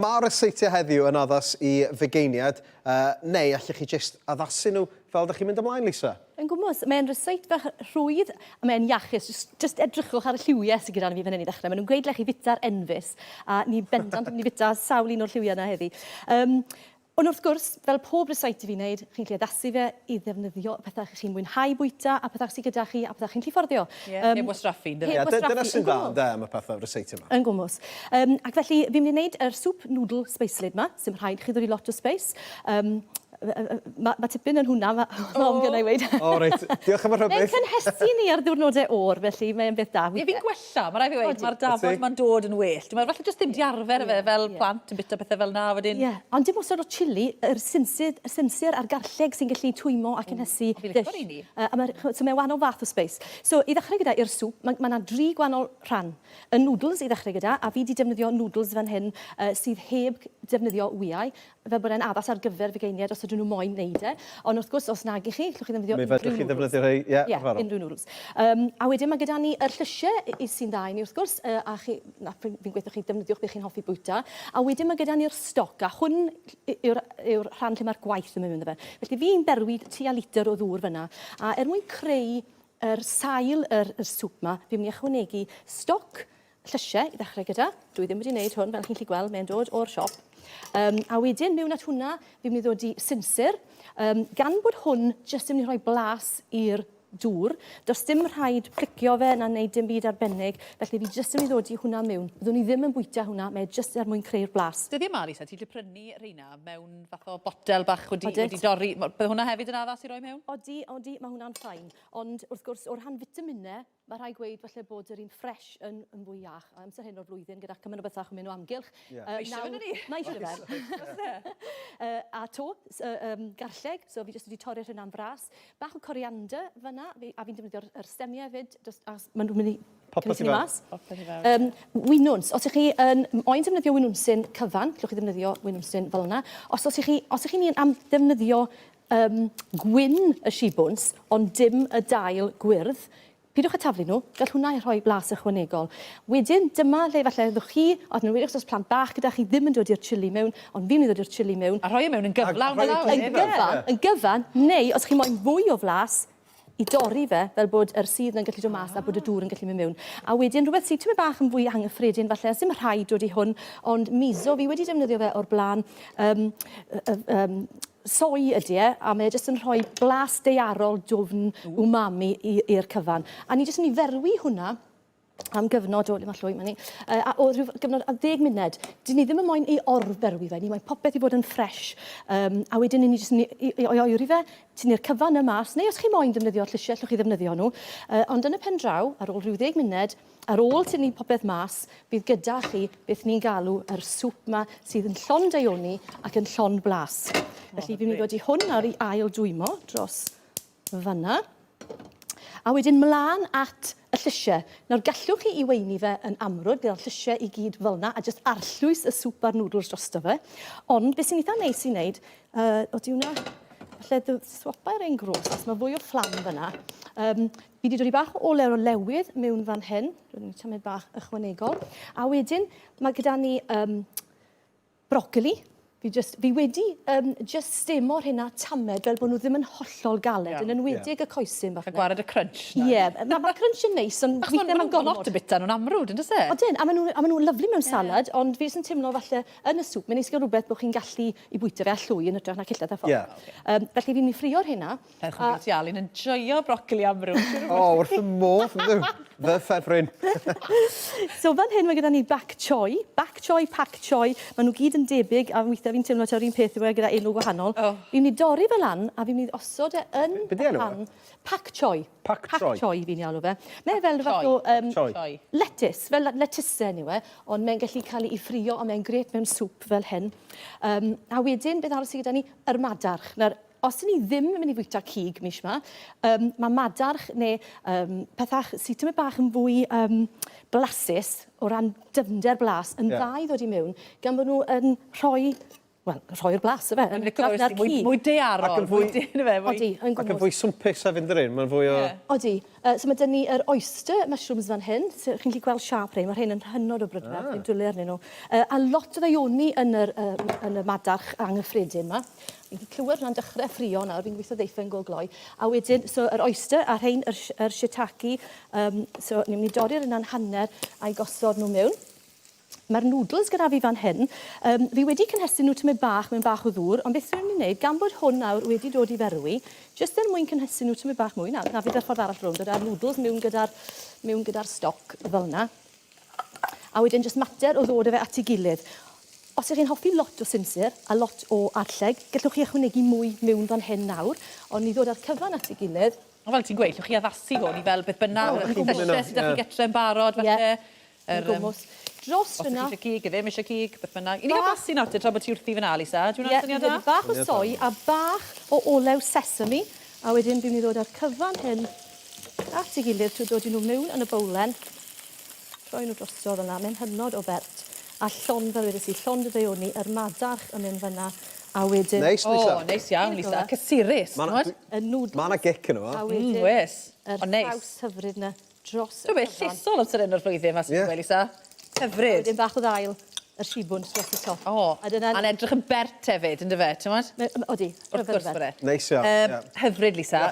Mae ryseitiau heddiw yn addas i fugeiniaid, neu allech chi jyst addasu nhw fel dych chi'n mynd ymlaen, Lisa? Yn gwmws. Mae'n ryseit fach rhwydd a mae'n iachus. Jyst, jyst edrychwch ar y lliwiau sydd gyda fi fan hyn i ddechrau. Maen nhw'n gweud le chi fita'r enfys, a ni bendant yn mynd i fita sawl un o'r lliwiau yna heddi. Um, Ond wrth gwrs, fel pob rysáit i fi'n wneud, chi'n gallu addasu fe i ddefnyddio pethau chi'n mwynhau bwyta a pethau sydd gyda chi a pethau chi'n gallu fforddio. Ie, yeah, um, heb wastraffu, yndyfe? Heb wastraffu. Dyna sy'n dda, ynde, am y pethau ryseitiau yma. Yn gwmws. Um, ac felly, fi'n mynd i wneud yr sŵp noodle speislyd yma, sy'n rhaid chi ddod i lot o speis. Um, mae ma tipyn yn hwnna, mae oh. ofn gynna i weud. O, reit. Diolch am y rhybudd. Mae'n cynhesu ni ar ddiwrnodau oer, felly mae'n beth da. Ie, fi'n gwella, mae rhaid fi weud, mae'r dafod ma'n dod yn well. Dwi'n meddwl, falle jyst ddim di arfer yeah, fe fel yeah. plant yn bita pethau fel na wedyn. Ie, yeah. ond dim osod o chili, yr sinsir, y sinsir a'r garlleg sy'n gallu twymo ac cynhesu mm. Fi'n licio'r un i. Uh, a mae, so mae'n wahanol fath o sbeis. So, i ddechrau gyda, i'r sŵp, mae ma 'na dri gwahanol rhan. Y noodles i ddechrau gyda, a fi 'di defnyddio noodles fan hyn uh, sydd heb defnyddio wyau, fel bod e'n addas ar gyfer fugeiniaid os ydyn nhw moyn neud e. Ond wrth gwrs, os nag i chi, allwch chi ddefnyddio Mi fedrwch chi ddefnyddio rhai, ie, yeah, unrhyw noodles. Um, a wedyn mae gyda ni yr llysiau sy'n dda i ni wrth gwrs, uh, a chi, na, fi'n gweithio chi defnyddiwch beth chi'n hoffi bwyta. A wedyn mae gyda ni'r stoc, a hwn yw'r yw rhan lle mae'r gwaith yn mynd iddo fe. Felly fi'n berwi tua litr o ddŵr fyna, a er mwyn creu yr sail yr, yr sŵp 'ma, fi'n mynd i ychwanegu stoc llysiau i ddechrau gyda. Dwi ddim wedi wneud hwn, fel chi'n gallu gweld, mae'n dod o'r siop. Um, a wedyn, mewn at hwnna, fi'n mynd i ddod i sinsir. Um, gan bod hwn jyst yn mynd i rhoi blas i'r dŵr, does dim rhaid plicio fe na wneud dim byd arbennig, felly fi jyst yn mynd i ddod i hwnna mewn. Byddwn i ddim yn bwyta hwnna, mae e jyst er mwyn creu'r blas. Dyddiau 'ma, Lisa, ti'n gallu prynu rheina mewn fath o botel bach wedi, wedi dorri. Bydd hwnna hefyd yn addas i roi mewn? Odi, odi, mae hwnna'n fine. Ond wrth gwrs, o rhan fitaminau, Mae rhaid gweud falle bod yr un ffresh yn, yn fwy iach. A amser hyn o'r flwyddyn gyda cymaint o bethau yn mynd o amgylch. Yeah. Mae eisiau fe, ni? Mae eisiau fe. uh, a to, uh, um, garlleg, so fi jyst wedi torri'r hynna'n fras. Bach o coriander fyna, fi, a fi'n defnyddio'r er stemiau hefyd, just, a maen nhw'n mynd i Popeth i fewn. Mas. Popeth i fewn. Um, winwns, os ych chi yn moyn defnyddio winwnsyn cyfan, gallwch chi ddefnyddio winwnsyn fel yna. Os, os ych chi, os ych chi'n am ddefnyddio um, gwyn y shibwns, ond dim y dail gwyrdd, pidwch â taflu nhw, gall hwnna rhoi blas ychwanegol. Wedyn, dyma lle falle fyddwch chi, ond yn enwedig os oes plant bach gyda chi, ddim yn dod i'r chili mewn, ond fi'n mynd i ddod i'r chili mewn. A rhoi e mewn yn gyflawn fel 'na wedyn. Yn gyfan, yn gyfan, neu os chi moyn fwy o flas, i dorri fe fel bod yr sudd 'na'n gallu dod mas a bod y dŵr yn gallu mynd mewn. A wedyn rhywbeth sydd tymed bach yn fwy anghyffredin falle, sdim rhaid dod i hwn, ond miso, fi wedi defnyddio fe o'r blaen, um, um, soi ydy e, a mae e jyst yn rhoi blas daearol dwfn umami i'r cyfan. A ni jyst yn ei ferwi hwnna am gyfnod o, le mae llwy, mae ni, uh, o rhyw gyfnod o ddeg munud. Dyn ni ddim yn moyn ei orferwi fe, ni moyn popeth i fod yn ffresh. Um, a wedyn ni jyst yn i, i, i oeri fe, tynnu'r cyfan y mas, neu os chi moyn defnyddio'r llysiau, allwch chi ddefnyddio nhw. Uh, ond yn y pen draw, ar ôl rhyw ddeg munud, ar ôl tynnu popeth mas, bydd gyda chi beth ni'n galw yr sŵp 'ma sydd yn llond daioni ac yn llond blas. Felly fi'n mynd i ddod i hwn nawr i ail dwymo dros fanna. A wedyn mlaen at y llysiau. Nawr gallwch chi i weini fe yn amrwd gyda'r llysiau i gyd fel yna a jyst arllwys y sŵp a'r noodles drosto fe. Ond beth sy'n eitha neis i wneud, uh, odi hwnna, falle swapau'r ein gros, os mae fwy o fflam fyna. Um, Fi 'di dod i bach o olew olewydd mewn fan hyn, rydyn ni tamed bach ychwanegol. A wedyn mae gyda ni um, brocoli. Fi, just, fi wedi um, just stemo'r hynna tamed fel bod nhw ddim yn hollol galed, yeah, yn enwedig yeah. y coesyn bach. A gwared y crunch. Ie, yeah, mae ma crunch yn neis, ond weithiau mae'n gormod. Lot o bita nhw'n amrwd, yn dyse? Odyn, a maen nhw'n nhw lyflu mewn salad, yeah. ond fi jyst yn teimlo falle yn y sŵp, mae'n neis gael rhywbeth bod chi'n gallu i bwyta fe a llwy yn hytrach na cillad a ffordd. Yeah. Okay. Um, felly fi'n mynd i ffrio'r hynna. Ewch yn ti Alun yn joio brocoli amrwd. O, wrth y modd, yndw. Fy ffefryn. So fan hyn mae gyda ni bak choy, bak choy, pak choy. Maen nhw gyd yn debyg a weithiau fi'n teimlo taw'r un peth yw e gyda enw gwahanol. Oh. Fi'n mynd i dorri fe lan a fi'n mynd i osod e yn Be di enw e? Pak choy. Pak choy. Pak choy fi'n ei alw fe. Mae e fel rhyw fath o um, choy. lettuce, fel lettuce yw e, ond mae'n gallu cael ei ffrio a mae'n grêt mewn sŵp fel hyn. Um, a wedyn, beth arall sydd gyda ni? Yr madarch. Nawr, Os 'yn ni ddim yn mynd i fwyta cig mis 'ma, yym ma' madarch neu yym pethach sy tymed bach yn fwy yym blasus o ran dyfnder blas yn dda i ddod i mewn gan bo' nhw yn rhoi, Wel, rhoi'r blas, yfe? Yn hytrach na'r Mwy, cig. mwy daearol. Ac yn fwy- Mwy, yndyfe, mwy- Odi, yn Ac yn gwmws. fwy swmpus hefyd, yndydi? Mae'n fwy o... Ie. Odi. So mae 'da ni yr oyster mushrooms fan hyn. So, chi'n gallu gweld siâp rhein. Mae rhein yn hynod o brydferth. Ah. Fi'n dwlu arnyn nhw. A lot o ddaioni yn yr, yn y madarch anghyffredin yma. Fi'n gallu clywed hwnna'n dechrau ffrio nawr. Fi'n gobeithio ddeith e'n go gloi. A wedyn, so yr oyster a rhein, yr, yr shiitake. So ni'n mynd i dorri'r yna'n hanner a'i gosod nhw mewn. Mae'r noodles gyda fi fan hyn. Fi wedi cynhesu nhw tymed bach mewn bach o ddŵr, ond beth dwi'n mynd i wneud, gan bod hwn nawr wedi dod i ferwi, jyst er mwyn cynhesu nhw tymed bach mwy, na, na fydd yr ffordd arall rownd, dod â'r noodles mewn gyda'r mewn gyda'r stoc fel yna. A wedyn jyst mater o ddod â fe at ei gilydd. Os ych chi'n hoffi lot o sinsir a lot o arlleg, gallwch chi ychwanegu mwy mewn fan hyn nawr, ond ni ddod â'r cyfan at ei gilydd. Ond fel ti'n gweud, llwch chi addasu hwn i fel beth bynnag, O, oh, chi'n mynd llysiau sydd 'da chi getre yn barod, falle. Yn gwmws. Dros Os ydych fyna. chi eisiau cig, ddim eisiau cig, beth bynnag. I ni gael blasu nawr te, tra bod ti wrthi fyna, Lisa. Dwi'n Ie, syniad da? Bach o soi a bach o olew sesame. A wedyn fi'n mynd i ddod â'r cyfan hyn at ei gilydd trwy dod i nhw mewn yn y bowlen. Rhoi nhw drosodd yna, mae'n hynod o bert. A llond, fel wedes i, llond y daioni, yr madarch yn mynd fyna, a wedyn... Neis, Lisa. O, neis iawn, Lisa. Cysurus, Ma' 'na- t'mod? Y noodles. Ma' 'na gic yno fo. A wedyn... Oes. Yr Ond neis. saws hyfryd 'na dros y Dwi'n meddwl, cyfan. llesol amser hyn o'r flwyddyn, mas Ie. yeah. Lisa. Hyfryd. A wedyn bach o ddail, yr shibwns dros y top. O, A dyna... a'n edrych yn bert hefyd, yndyfe, ti'n gwbod? Odi, Wrth gwrs bod e. Neis iawn, ie. Hyfryd, Lisa.